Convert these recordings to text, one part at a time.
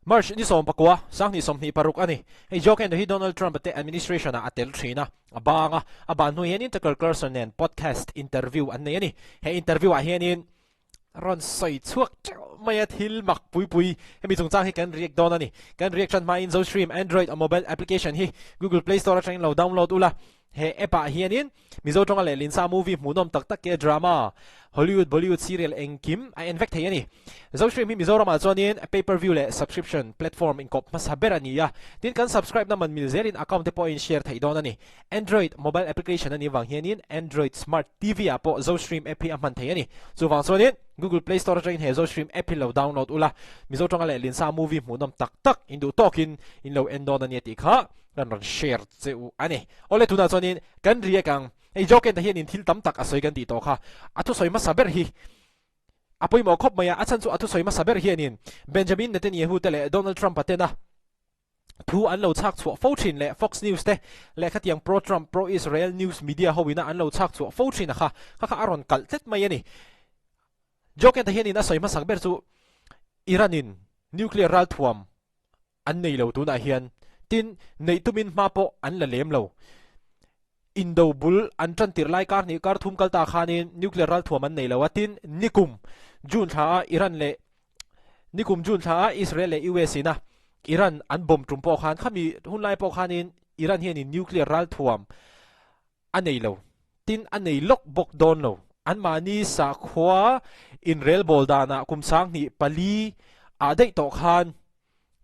March ni 19, 2026 a ni. Hei Joe Kent hi Donald Trump-a te administration-ah a tel thin a, a bang a, a ban hnu hianin Tucker Carlson nen podcast interview an nei a ni. He interview-ah hianin rawn sawi chhuak teuh mai a thil mak pui pui. Hemi chungchang hi kan react dawn a ni. Kan react tan hmain Zostream Android a mobile application hi Google Play Store atangin lo download ula. He app-ah hianin Mizo tawnga leh Linsa movie hmuhnawm tak tak ke drama, Hollywood, Bollywood serial engkim a en vek thei a ni. Zostream hi Mizoramah chuanin pay per view leh subscription platform inkawp hmasa ber a ni a, tin kan subscribe na man mil zelin account te pawhin share theih dawn a ni. Android mobile application a nih vang hianin Android smart TV ah pawh Zostream app hi a hman thei a ni. Chuvang chuanin Google Play Store atangin he Zostream app hi lo download ula, Mizo tawnga leh Linsa movie hmuhnawm tak tak in duh tawkin in lo en dawn a nia tih kha kan rawn share che u a ni. Awle tunah chuanin kan riak ang. Hei Joe Kent-a hianin thil tam tak a sawi kan tih tawh kha. A thusawi hmasa ber hi a pawimawh khawp mai a, a chhan chu a thusawi hmasa ber hianin Benjamin Netanyahu te leh Donald Trump-a tena thu an lo chhak chhuah fo thin leh Fox News te leh khatiang pro-Trump, pro-Israel news media ho ina an lo chhak chhuah fo thin a kha, kha kha a rawn kalh tlet mai a ni. Joe Kent-a hianin a sawi hmasak ber chu Iran-in nuclear ralthuam an nei lo tunah hian. Tin, neih tumin hma pawh an la lem lo. Indo bul an tan tirh lai kar hnih kar thum kal ta khanin nuclear ralthuam an nei lo a, tin, nikum June thla a Iran leh nikum June thla a Israel leh US in a Iran an bomb tum pawh khan khami hunlai pawh khanin Iran hianin nuclear ralthuam a nei lo, tin a nei lawk bawk dawn lo. Anmahni sakhua inrelbawl danah kum 2004 ah daih tawh khan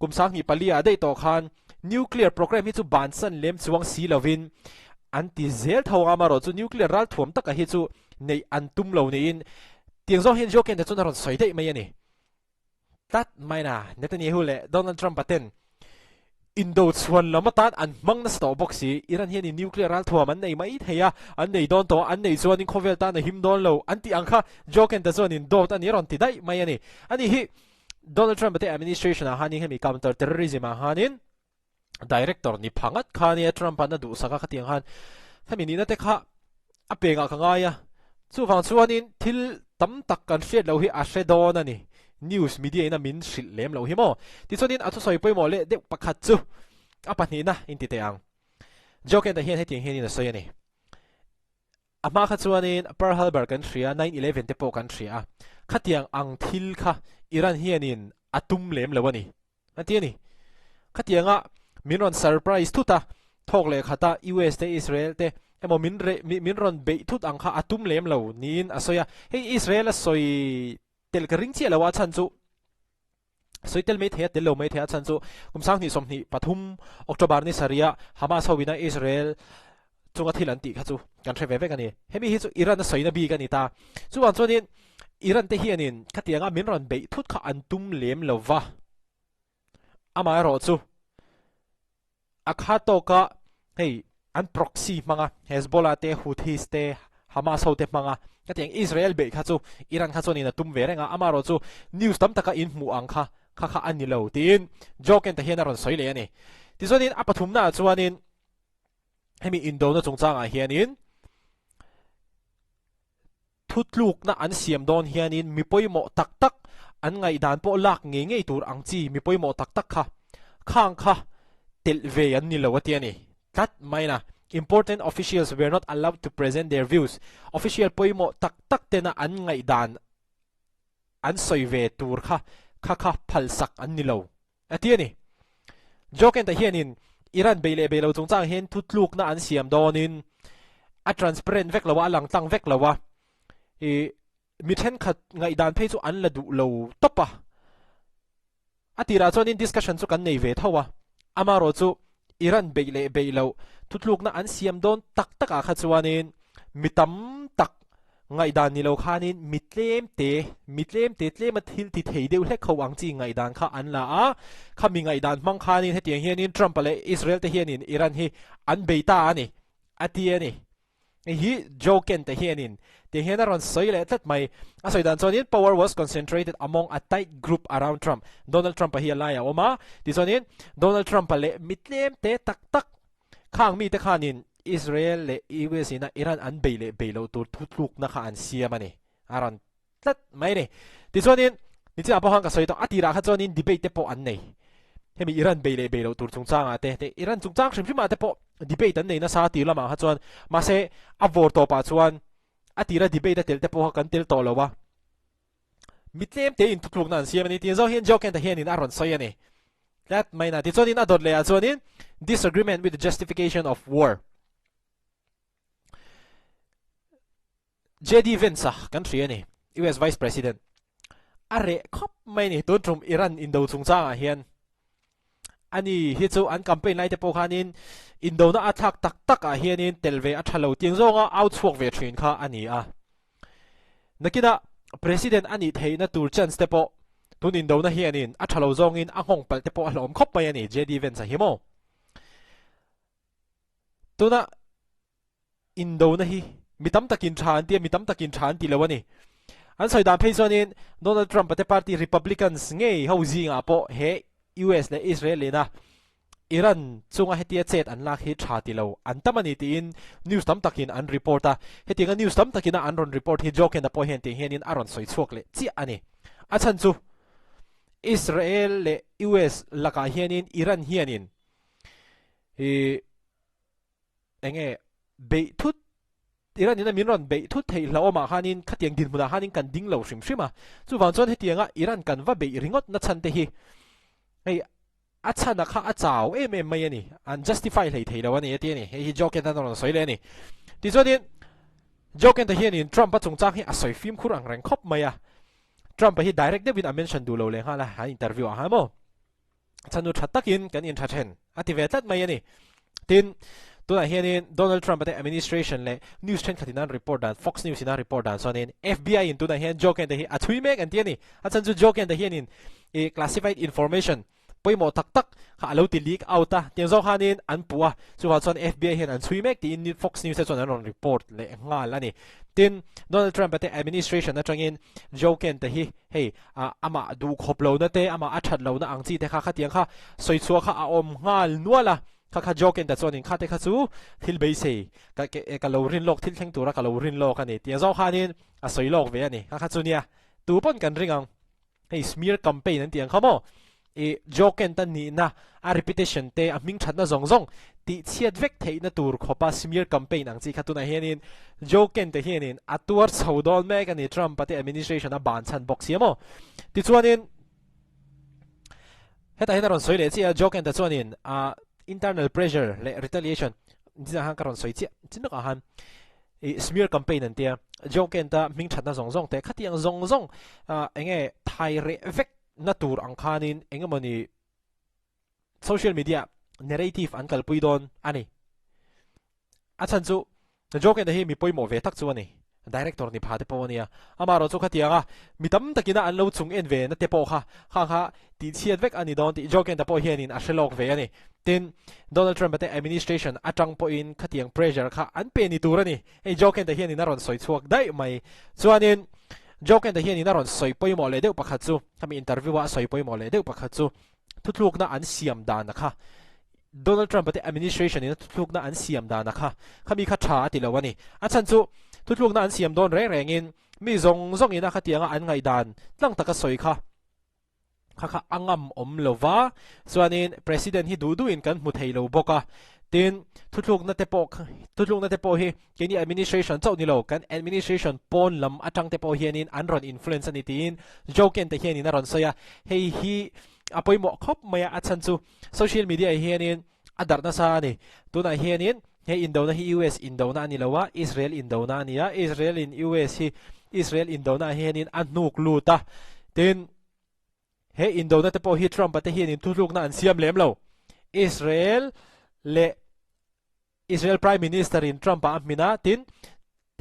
kum 2004 ah daih tawh khan nuclear program hi chu bansan lem chuang si lovin an ti zel tho ang amaherawhchu nuclear ralthuam taka hi chu neih an tum lo niin tiang zawng hian Joe Kent-a chuan a rawn sawi daih mai a ni. Tlat mai na, Netanyahu leh Donald Trump-a ten indo chhuan lam atan an hmang nasa tawh bawk si. Iran hianin nuclear ralthuam an nei mai thei a, an nei dawn tawh a, an nei chuanin khawvel tan a him dawn lo an tih ang kha Joe Kent-a chuanin dawt a ni rawn ti daih mai a ni. Ani hi Donald Trump-a te administration-ah hanin hemi counter terrorism-ah hanin Director ni pha ngat kha nia Trump an a duhsak a khatiang khan hemi nihna te kha a pengah ka ngai a, chuvang chuanin thil tam tak kan hriat loh hi a hre dawn a ni, news media in a min hrilh lem loh hi maw. Tichuanin a thusawi pawimawh leh deuh pakhat chu a pahnihna in ti teh ang. Joe Kent-a hian hetiang hianin a sawi a ni. A hma kha chuanin Pearl Harbor kan hria, 9/11 te pawh kan hria a, khatiang ang thil kha Iran hianin a tum lem lo a ni, a ti a ni. Khatianga min rawn surprise thut a, thawk leh khata US te Israel te emaw min reh min rawn beih thut ang kha a tum lem lo niin a sawi a. Hei Israel a sawi tel ka ring chiah lo a chhan chu Sawi tel mai thei a, tel lo mai thei a chhan chu kum 2023 October ni sarih Hamas ho ina Israel chunga thil an tih kha chu kan hre ve vek a ni. Hemi hi chu Iran a sawina bik a ni ta. Chuvang chuanin Iran te hianin khatianga min rawn beih thut kha an tum lem lo va. Amaherawhchu A kha tawka hei an proxy hmanga Hezbollah te, Houthis te, Hamas ho te hmanga hetiang Israel beih kha chu Iran kha chuanin a tum ve reng a, amaherawh chu news tam taka in hmuh ang kha kha kha a ni lo tiin Joe Kent-a hian a rawn sawi leh a ni. Tichuanin a pathumnaah chuanin hemi indona chungchangah hianin Thutlukna an siam dawn hianin mi pawimawh tak tak, an ngaihdan pawh lak ngei ngei tur ang chi mi pawimawh tak tak kha khang kha telh ve an ni lo a ti a ni. Tlat mai na, Important officials were not allowed to present their views, Official pawimawh tak tak tena an ngaihdan an sawi ve tur kha kha kha phalsak an ni lo a ti a ni. Joe Kent-a hianin Iran bei leh bei lo chungchang hian thutlukna an siam dawnin a transparent vek lo a, a lang tlang vek lo a, ih mi thenkhat ngaihdan phei chu an la duh lo tawp a. A tirah chuanin discussion chu kan nei ve tho a, amaherawh chu Iran beih leh beih loh thutlukna an siam dawn tak takah kha chuanin mi tam tak Ngaihdan ni lo khanin mi tlem te, mi tlem te tlema thil ti thei deuh hlek ho ang chi ngaihdan kha an la a, khami ngaihdan hmang khanin hetiang hianin Trump-a leh Israel te hianin Iran hi an bei ta a ni, a ti a ni. Hei hi Joe Kent-a hianin tiang hian a rawn sawi leh tlat mai. A sawi dan chuanin power was concentrated among a tight group around Trump. Donald Trump-a hi a laiah a awm a, tichuanin Donald Trump-a leh mi tlem te tak tak Khang mite khanin Israel leh US ina Iran an bei leh bei loh tur thutlukna kha an siam a ni, a rawn tlat mai a ni. Tichuanin, nichina pawh khan ka sawi tawh, a tirah kha chuanin debate te pawh an nei. Hemi Iran bei leh bei loh tur chungchangah te, te Iran chungchang hrim hrimah te pawh debate an nei nasa tir lamah kha chuan mahse a vawr tawpah chuan a tira debate a tel te pawh kha kan tel tawh lo a. Mi tlem te in thutlukna an siam a ni tih zawng hian Joe Kent-a hianin a rawn sawi a ni. Tlat mai na. Tichuanin a dawt lehah chuanin Disagreement with the justification of war. JD Vance-a kan hria a ni, US Vice President. A reh khawp mai a ni tun tum Iran indo chungchangah hian. Ani hi chu an campaign lai te pawh khanin indona a thlak tak tak ah hianin tel ve a tha lo tiang zawnga au chhuak ve thin kha a ni a. Nakinah President a nih theihna tur chance te pawh tun indona hianin a tha lo zawngin a nghawng palh te pawh a hlawm khawp mai a ni JD Vance-a hi maw. Tuna Indona hi mi tam takin tha an ti a, mi tam takin tha an ti lo a ni. An sawi dan phei chuanin Donald Trump-a te party Republicans ngei ho zingah pawh he US leh Israel ina Iran chunga hetia chet an lak hi tha ti lo an tam a ni tiin news tam takin an report a. Hetianga news tam takina an rawn report hi Joe Kent-a pawh hian tiang hianin a rawn sawi chhuak leh chiah a ni. A chhan chu Israel leh US lakah hianin Iran hianin i Enge beih thut Iran in a min rawn beih thut theih hlauhawmah khanin khatiang dinhmunah khanin kan ding lo hrim hrim a. Chuvang chuan hetianga Iran kan va beih ringawt na chhan te hi hei a chhana kha a chau em em mai a ni. An justify hlei thei lo a ni a ti a ni. Hei hi Joe Kent-a rawn sawi leh a ni. Tichuanin Joe Kent-a hianin Trump-a chungchang hi a sawi fimkhur ang reng khawp mai a. Trump-a hi direct deuhin a mention duh lo lehnghal a, an interview ah khan maw. Chanu tha takin kan intha then a ti ve tlat mai a ni. Tin, tunah hianin Donald Trump-a te administration leh news thenkhatin an report dan, Fox News in a report dan chuanin FBI in tunah hian Joe Kent-a hi a chhui mek an ti a ni. A chhan chu Joe Kent-a hianin i classified information pawimawh tak tak kha a lo ti leak out a, tiang zawng khanin an puh a, chuvang chuan FBI hian an chhui mek tiin Fox News te chuan an rawn report leh nghal a ni. Tin, Donald Trump-a te administration atangin Joe Kent-a hi Hei, amah duh khawp lohna te, amah a that lohna ang chi te kha khatiang kha sawi chhuah kha a awm nghal nual a. Kha kha Joe Kent-a chuanin kha te kha chu thil beisei ka ka lo rin lawk, thil thleng tura ka lo rin lawk a ni tih ang zawng khanin a sawi lawk ve a ni. Kha kha chu nia, tu pawn kan ring ang. Hei smear campaign an tih ang kha maw? I Joe Kent-a nihna, a reputation te, a hming thatna zawng zawng tih chhiat vek theihna tur khawpa smear campaign ang chi kha tunah hianin Joe Kent-a hianin a tuar chho dawn mek a ni, Trump-a te administration a ban chhan bawk si a maw? Tichuanin hetah hian a rawn sawi leh chiah a, Joe Kent-a chuanin a internal pressure leh retaliation zinah khan ka rawn sawi chiah chin lawkah khan i smear campaign an tia, Joe Kent-a hming thatna zawng zawng te khatiang zawng zawng eng nge thai reh vek na tur ang khanin eng emawni social media narrative an kalpui dawn a ni. A chhan chu Joken-a hi mi pawimawh ve tak chu a ni. Director ni pha te pawh a nia. Amaherawh chu khatiang a mi tam takina an lo chung en ve na te pawh kha khang kha tihchhiat vek a ni dawn tih Joken-a pawh hianin a hre lawk ve a ni. Tin, Donald Trump-a te administration atang pawhin khatiang pressure kha an pe ni tur a ni. Hei Joe Kent-a hianin a rawn sawi chhuak daih mai. Chuanin Joe Kent-a hianin a rawn sawi pawimawh leh deuh pakhat chu, hemi interview-a a sawi pawimawh leh deuh pakhat chu, thuthlukna an siam dana kha, Donald Trump-a te administration-in a thuthlukna an siam dana kha, khami kha tha a ti lo a ni. A chhan chu thuthlukna an siam dawn reng rengin mi zawng zawngin a khatianga an ngaihdan tlang taka sawi kha, Kha kha a ngam awm lo va, chuanin President hi duh duhin kan hmu thei lo bawk a. Tin, thuthlukna te pawh thuthlukna te pawh hi keini administration chauh ni lo, kan administration pawn lam atang te pawh hianin an rawn influence a ni tiin Joe Kent-a hianin a rawn sawi a. Hei hi a pawimawh khawp mai a, a chhan chu social media hianin a darh nasa a ni. Tunah hianin he indona hi US indona a ni lo a, Israel indona a ni a, Israel in US hi Israel indona ah hianin a hnuk lut a. Tin, he indona te pawh hi Trump-a te hianin thutlukna an siam lem lo. Israel leh Israel Prime Minister in Trump-a a hmin a, tin,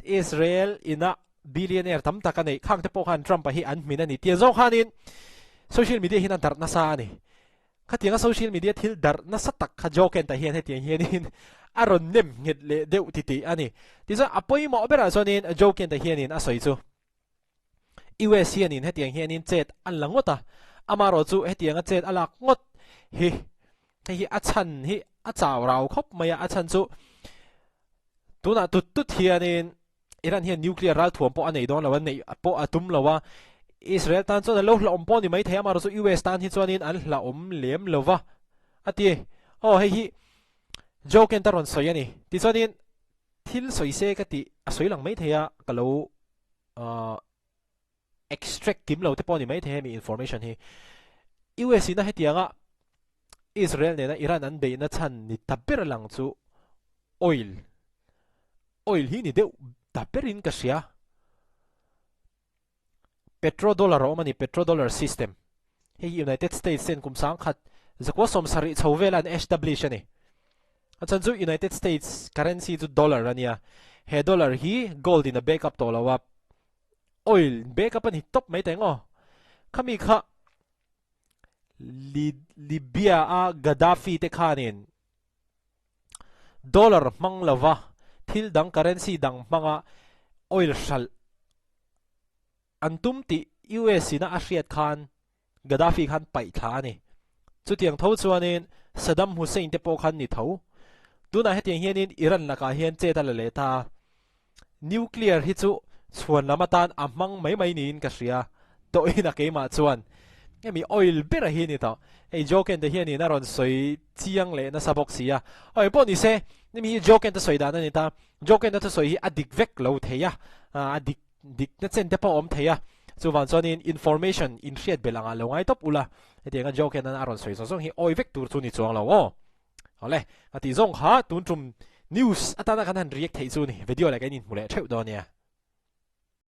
Israel ina billionaire tam tak a neih khang te pawh khan Trump-a hi an hmin a ni. Tiang zawng khanin social media hian a darh nasa a ni. Khatianga social media thil darh nasa tak kha Joe Kent-a hian hetiang hianin a rawn nem nghet leh deuh titih a ni. Tichuan a pawimawh berah chuanin Joe Kent-a hianin a sawi chu US hianin hetiang hianin chet a la ngawt a, amaherawh chu hetianga chet a lak ngawt hi hei hi a chhan hi a chau rau khawp mai a, a chhan chu tunah tut tut hianin Iran hian nuclear ralthuam pawh a nei dawn lo a, neih pawh a tum lo a. Israel tan chuan an lo hlauhawm pawh a ni maithei a, amaherawhchu US tan hi chuanin an hlauhawm lem lo va a ti. Aw hei hi Joe Kent a rawn sawi a ni. Tichuanin thil sawi se ka tih a sawi lang maithei a, ka lo extract kim lo te pawh a ni maithei hemi information hi. US ina hetianga Israel nena Iran an beihna chhan ni ta ber lang chu oil, oil hi ni deuh ta berin ka hria. Petrodollar a awm a ni, petrodollar system. Hei hi United States ten kum sangkhat zakua 70 chho vela an establish a ni. A chhan chu United States currency chu dollar a nia. He dollar hi gold in a back up tawh lo a, oil back up a ni tawp mai ta eng aw. Khami kha Libya a Gaddafi te khanin Dollar hmang lova thil dang currency dang hmanga oil hralh an tum tih US in a hriat khan Gaddafi khan paih thla a ni. Chutiang tho chuanin Saddam Hussein te pawh khan ni tho. Tunah hetiang hianin Iran lakah hian chet a la leh ta a. Nuclear hi chu chhuan lam atan a hmang mai mai niin ka hria tawhin a keimah chuan hemi oil ber a hi ni tawh. Hei Joe Kent-a hianin a rawn sawi chiang leh nasa bawk si a. Awi pawh ni se, hemi hi Joe Kent-a sawi dan a ni ta. Joe Kent-a thusawi hi a dik vek lo thei a, a dik dik na chen te pawh a awm thei a. Chuvang chuanin information inhriat belh angah lo ngai tawp ula, hetianga Joe Kent-a'n a rawn sawi zawng zawng hi awi vek tur chu ni chuang lo aw. Awle, a tih zawng kha tun tum news atana kan han react theih chu ni, video leh kan inhmu leh theuh dawn nia.